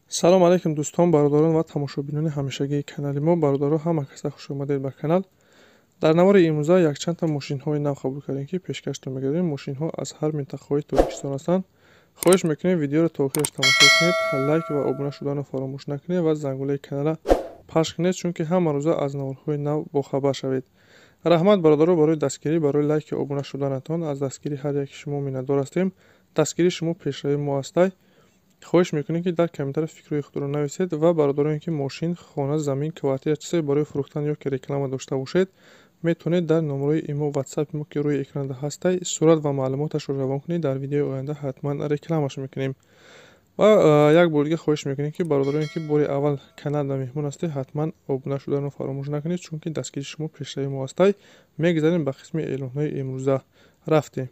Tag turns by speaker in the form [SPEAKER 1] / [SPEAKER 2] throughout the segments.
[SPEAKER 1] Салом алейкум дӯстон, бародарон ва тамошобинони ҳамешагии канали мо. Бародаро, ҳама каса хуш омадед ба канал. Дар навори имрӯза якчандта мошинҳои нав қабул кардем, ки пешкаштон мегардем. Мошинҳо аз ҳар минтақаҳои Тоҷикистон ҳастанд. Хоҳиш мекунем, видеоро то охираш тамошо кунед, лайк ва обуна шуданро фаромӯш накунед ва зангулаи каналра пахш кунед, чунки ҳама рӯза аз наворҳои нав бохабар шавед. Раҳмат, бародаро, барои дастгирӣ, барои лайки обуна шуданатон. Аз дастгирии ҳар яки шумо миннатдор ҳастем. Дастгирии шумо пешравии мо ҳастай. Хоҳиш мекунем, ки дар комментария фикрҳои худро нависед ва бародароне, ки мошин, хона, замин, квартира, чизе барои фурӯхтан ё ки реклама дошта бошед, метавонед дар номерои имо, ватсапи мо, ки рӯи экранда ҳастай, сурат ва маълумоташро равон кунед. Дар видеои оянда ҳатман рекламаш мекунем. Ва як бор дига хоҳиш мекунем, ки бародароне, ки бори аввал каналда меҳмон ҳастед, ҳатман обуна шуданро фаромӯш накунед, чунки дастгирии шумо пешравии мо ҳастай. Мегузарем ба қисми эълонҳои имрӯза. Рафтем.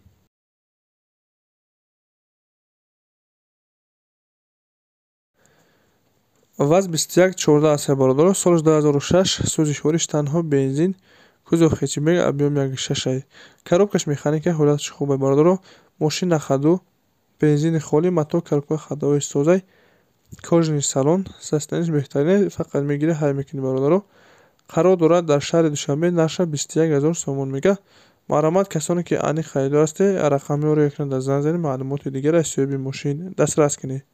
[SPEAKER 1] ВАЗ 2114 аст, бародаро, соли 2006, сӯзишвориш танҳо бензин, кузов хэтчбек, объём 1,6, коробкаш механика, ҳолаташ хуб, бародаро. Мошин на ходу, бензини холӣ, мотор, коробка ходовой созай, кожаный салон, состояниш беҳтарин, фақат мегирӣ, ҳай мекунӣ, бародаро. Қарор дорад дар шаҳри Душанбе, нархаш 21 000 сомон мега. Марҳамат, касоне ки аниқ харидор ҳастед, рақамҳоро экран занг занед, маълумоти дигар аз соҳиби мошин дастрас кунед.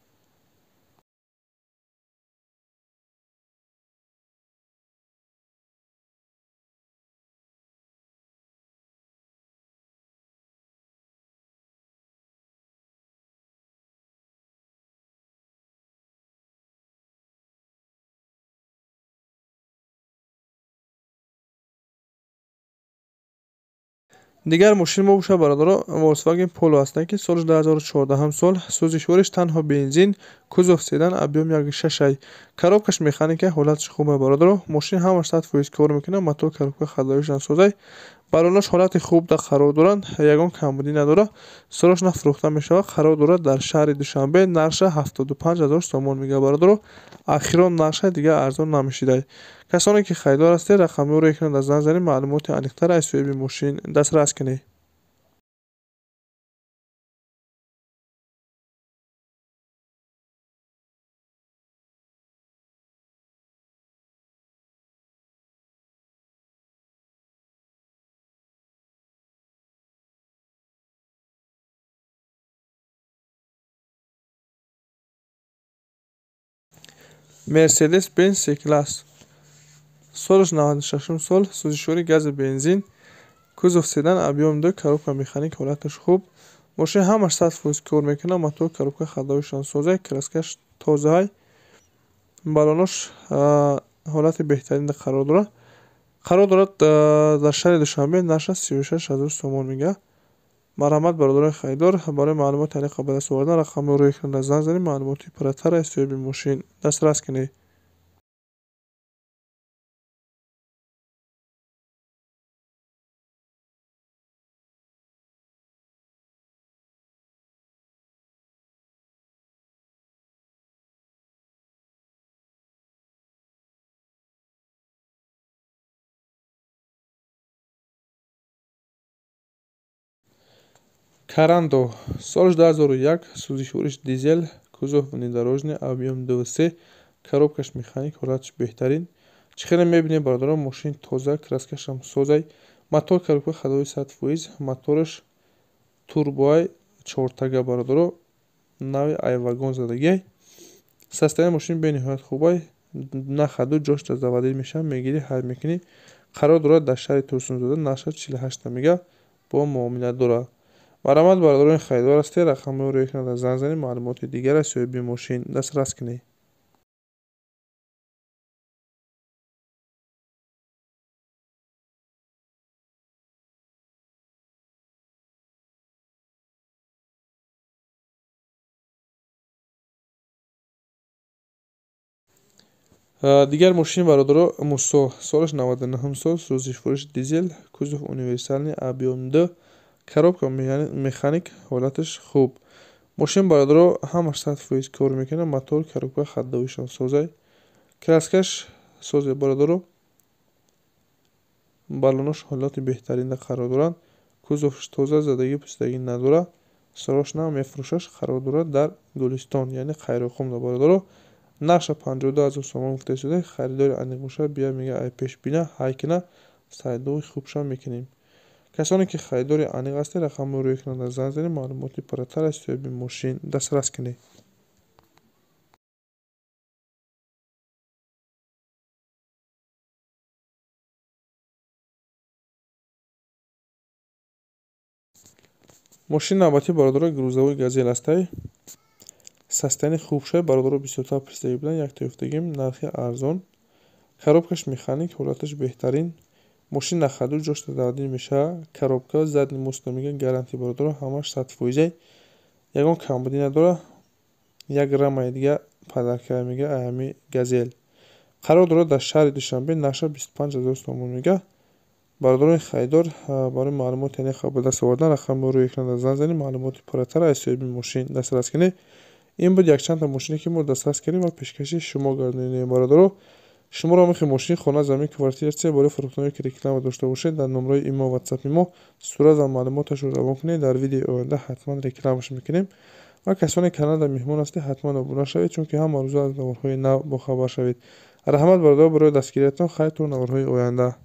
[SPEAKER 1] Дигар мошини мо бошад, бародаро, Volkswagen Polo ҳастанд, ки соли 2014 сол, сӯзишвориш танҳо бензин, кузов седан, объём 1,6, коробкаш механика, ҳолаташ хуб, бародаро. Мошин ҳамаш 100% кор мекунад, мотор, коробка ходовойшам созай, баллонаш ҳолати хуб қарор доранд, ягон камбудӣ надорад. Срочно фурӯхта мешавад. Қарор дорад дар шаҳри Душанбе, нархша 75 000 сомон мега, бародаро. Ахирон нархша, дигар арзон намешидай. Касоне ки харидор ҳастед, рақамҳоро экран занг занед, маълумоти аниқтар аз соҳиби мошин дастрас кунед. Мерседес Бенз С класс, солаш 96 сол, сӯзишвори гази бензин, кузов седан, объём 2, коробка механик, ҳолаташ хуб. Мошин ҳамаш 100% кор мекунад, мотор, коробка ходовойшам созай, краскаш тозаай, баллонош ҳолати беҳтаринда қарор дорад. Қарор дорад дар шаҳри Душанбе, нархаш 36 000 сомон мега. Марҳамат, бародарони харидор, барои маълумоти аниқ ба даст овардан рақамҳоро экран занг занед, маълумоти пурратар аз соҳиби мошин дастрас кунед. Корандо, соли 2001, сӯзишвориш дизел, кузов внедорожный, объём 2,3, коробкаш механик, ҳолаташ беҳтарин. Чӣ хеле мебинед, бародарон, мошин тоза, краскашам созай, мотор, коробка ходовой 100%, мотораш турбоай, чортага, бародаро, нави ай вагон задагиай. Состояние мошин бениҳоят хубай, на ходу, ҷошта заводить мешавад, мегирӣ, ҳай мекунӣ. Қарор дорад дар шаҳри Турсунзода, нархаш 48 мега, бо муомила дорад. Марҳамат, бародарони харидор ҳастед, рақамҳоро экран занг занед, маълумоти дигар аз соҳиби мошин дастрас кунед. Дигар мошини, бародаро, Мусо, солаш 99 сол, сӯзишвориш дизел, кузов универсальный, объём 2, коробка механик, ҳолаташ хуб. Мошин, бародаро, ҳамаш 100% кор мекунад, мотор, коробка ходовойшам созай, краскаш созе, бародаро, баллонош ҳолати беҳтаринда қарор доранд, кузовш тоза, задагӣ пусидагӣ надорад. Срочно мефурӯшаш. Қарор дорад дар Гулистон, яъне Қайроқумда, бародаро. Нархша 52 000 сомон гуфта шуда. Харидори аниқ бошад, бия мега ай пеш бина, ҳай кина, сайдои хубша мекунем. Касоне ки харидори аниқ ҳастед, рақамро рӯи экран занг занед, маълумоти пурратар аз соҳиби мошин дастрас кунед. Мошини навбатӣ, бародаро, грузовой Газел ҳастай. Состояние хуб шуд, бародаро бисёртар пурсида буданд, якта ёфтагим, нархи арзон. Коробкаш механик, ҳолаташ беҳтарин. Мошин на ходу, ҷош дардин мешавад. Коробка задний мост мегӯянд, гарантия, бародаро, ҳамаш 100%. Ягон камбудӣ надорад. Як рамаи дига подарка мега ами Газел. Қарор дорад дар шаҳри Душанбе, нархша 25 000 сомон мега. Бародарони харидор, барои маълумоти аниқ ба даст овардан рақамро рӯи экран занг занед, маълумоти пурратар аз соҳиби мошин дастрас кунед. Ин буд якчандта мошине ки мо дастрас кардем ва пешкаши шумо гардонидем, бародаро. Шуморо мехоҳем мошини хона, замин, квартира, чизе барои фурӯхтаное ки реклама дошта бошед, дар номраи имо, ватсапи мо сурат ва маълумоташро равон кунед. Дар видеои оянда ҳатман рекламаш мекунем. Ва касоне каналда меҳмон ҳастед, ҳатман обуна шавед, чунки ҳама рӯза аз наворҳои нав бохабар шавед. Раҳмат, бародаро, барои дастгириятон. Хайр, то наворҳои оянда.